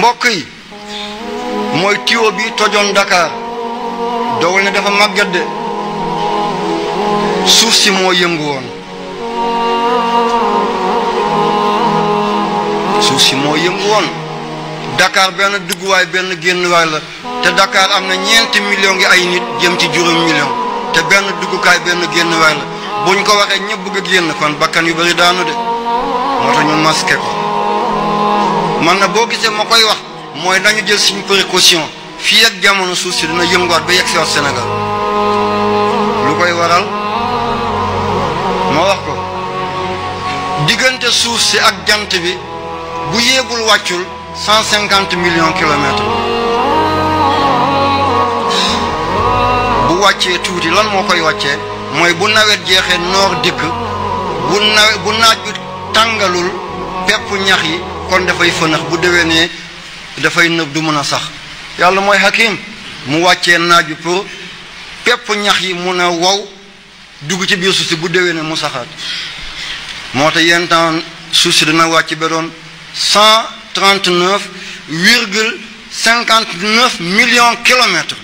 mbokk yi mooy tuyau bi tojoon Dakar dowul ne dafa màgget de suuf si moo yëngu woon suuf si moo yëngu woon Dakar benn dugguwaay benn génnuwaay la te Dakar am na 4 millions ngi ay nit jëm ci 5 millions te benn duggukaay benn génnuwaay la buñ ko waxee ñëpp bëgg a génn kon bakkan yu bari daanu de moo tax ñu masqué ko man na boo gisee ma koy wax mooy dañu jël suñu précaution fii ak jamono suuf si dina yënguwaat ba yegg si waat Sénégal lu koy waral ma wax ko diggante suuf si ak jant bi bu yéegul wàccul 150 millions kilomètres bu wàccee tuuti lan moo koy wàccee mooy bu nawet jeexee noor dikk bu naaj bi tàngalul pepp ñax yi kon dafay fënax bu déwénee dafay nëb du mën a sax yàlla mooy hakim mu wàccee naaj bi pour pepp ñax yi mun a wow dugg ci biir suuf si bu déwénee mu saxaat moo tax yenn temps suuf si dina wàcc ba doon 139,59 millions kilomètres